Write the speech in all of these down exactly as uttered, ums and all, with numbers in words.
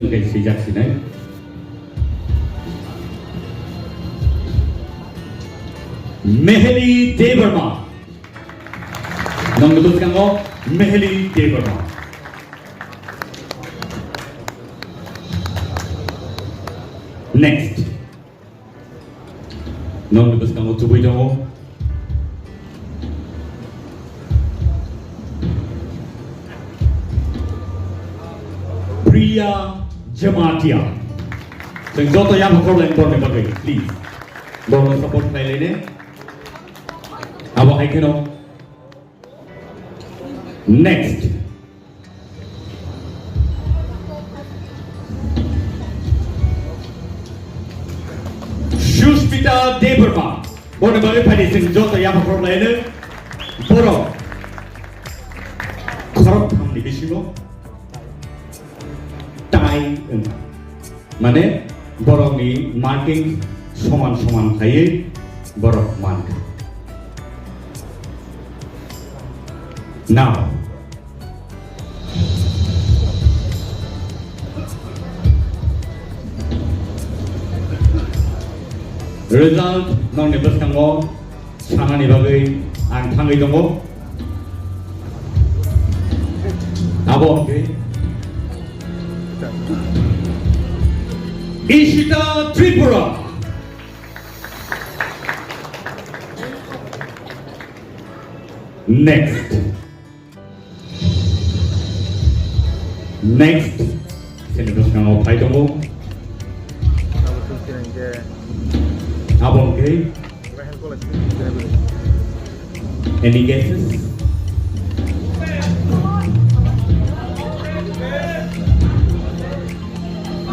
Hwnkhe swijak sinai. Meheli Debbarma. Nongni bwskango Meheli Debbarma. Next. Nongni bwskango tubui tongo Priya Jamatia. Chwng joto yapha khorlaini borokni bagwi, please. Borokno support khlai laini. Abo hai kheno next. Suspita Debbarma. Borokni bagwi phaidi chwng joto yapha khorok laino. Borok khoroktham ni bisingo tie wngkha. Mane borokni marking soman soman khaiwi borok mankha. Now, result nokni bwskango sanani bagwi ang thangwi tongo. Abo hwnkhe Ishita Tripura. Next. Next. Sini bwskango phai tongo. Abo hwnkhe. Any guesses?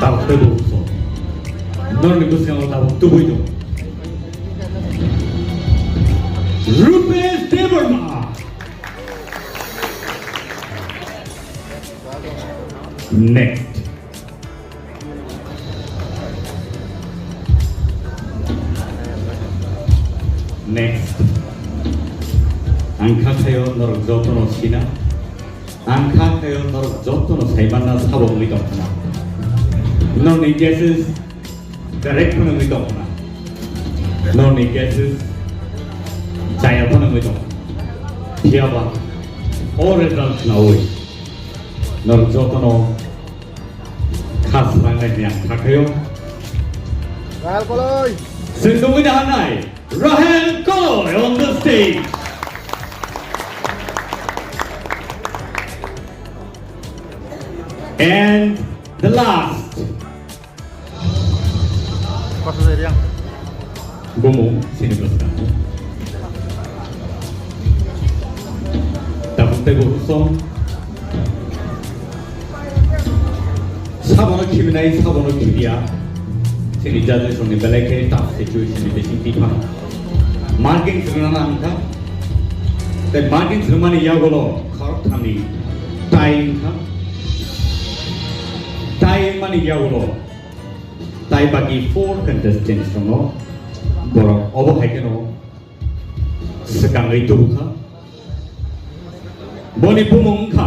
Tabuk tei bubuso. Norni bwskango tabuk tubui tongo. Rupesh Debbarma. Next. Next. Ang kha khayo norok jotono sina. Ang kha khayo norok jotono saimanna sabo wngwi tongkhna. Norni guesses correct phano wngwi tongkhna. Norni guesses chaya phano wngwi tongkhna. Phiyaba o result khnaui norok jotono kha srangnai hwnwi ang kha khayo. Rahel Koloi. Chwng nugwi naharnai Rahel Koloi on the stage. And the last. Bumung sini bwskango. Tabuk tei bo song. Sabono khibinai, sabono khibiya. Sini judges rokni belai khe tough situation ni bising twi phano. Marking rwna nang kha. Tei marking rwmani yagulo khoroktham ni tie wngkha. Tie wngmani yagulo tai baki four contestants rokno borok obo hai kheno swkangwi tubukha. Boni bumung wngkha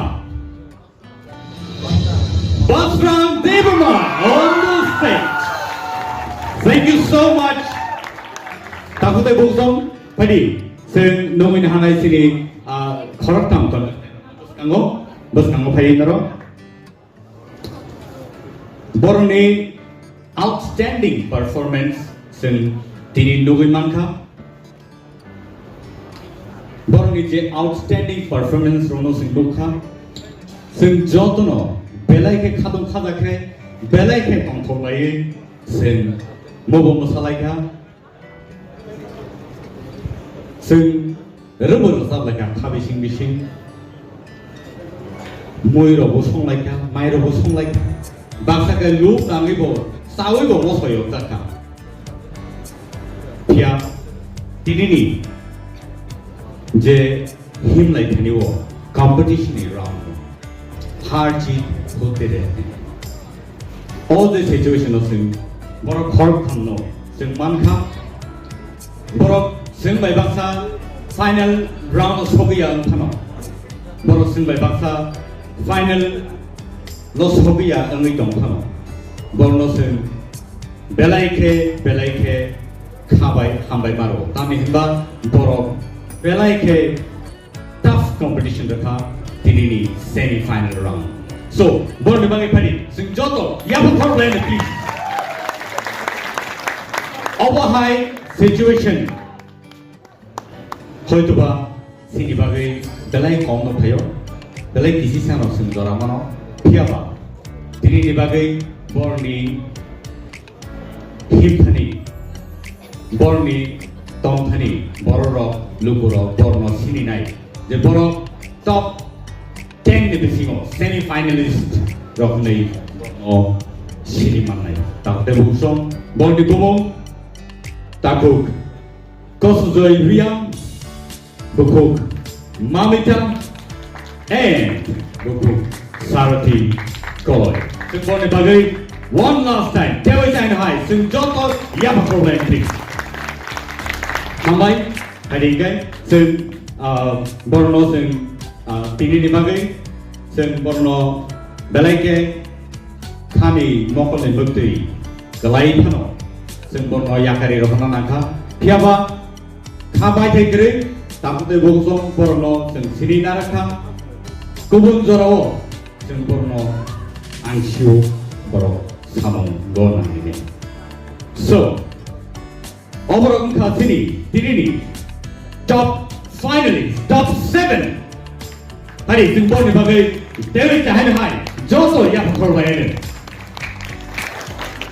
Basram Debbarma on the stage. Thank you so much. Takhuk tei buksong phaidi chwng nugwi naharnai chini, ah, khoroktham ton bwskango, bwskango phai naro. Borokni outstanding performance chwng tini nugwi mankha. Borokni je outstanding performance rokno chwng nukha, chwng jotono belai khe khadong khaja khe, belai khe tongthok laiwi chwng mobo mwsalaikha. Chwng rwbo rwchap laikha kha bising bising. Mui rokbo song laikha, mai rokbo song laikha. Baksa khe luk tangwi bo, chawi bo mosoi yok jakha. Phiya tinini je himlai thani o competition ni round har jeet hote rehte hain. O je situation o chwng borok khoroktham no chwng mankha, borok chwng bai baksa final round o sogwi ya wng phano, borok chwng bai baksa final no sogwi ya wngwi tong phano, borno chwng belai khe, belai khe khabai hambai maro. Tamni hinba borok belai khe tough competition rwkha tinini semi final round. So, borni bagwi phani chwng joto yapha khorokhlai no please. Obo hai situation hoitoba chini bagwi belai kom no phaio, belai kisi sano chwng jora mano, phiyaba tinini bagwi borni himthani, borni tongthani, bororok, lukurok, borno sininai, je borok top ten ni bisingo semi finalist rok hinwi borno sini mannai. Takhuk tei bukhuk song, borni bumung, takhuk Kosujoy Riang, bukhuk Mamita, and bukhuk Sarathi Koloi. Chwng borni bagwi one last time, teiwi chaino hai, chwng joto yapha khorokhlai, please. Hambai, hai di hingkhe, chwng, ah, borno chwng, ah, tinini bagwi, chwng borno belai khe khani mokolni bwktwi kwlai phano, chwng borno yakari rohorna nangkha. Phiyaba kha baithai kwrwi, takhuk tei bukhuk song borokno chwng sini narakha. Kubun jorao chwng borokno ang sio borok samung go nangni. So, oborok wngkha chini tinini top finalist, top seven. Hari chwng borni bagwi teiwi chahaino hai joto yapha khorokhlai.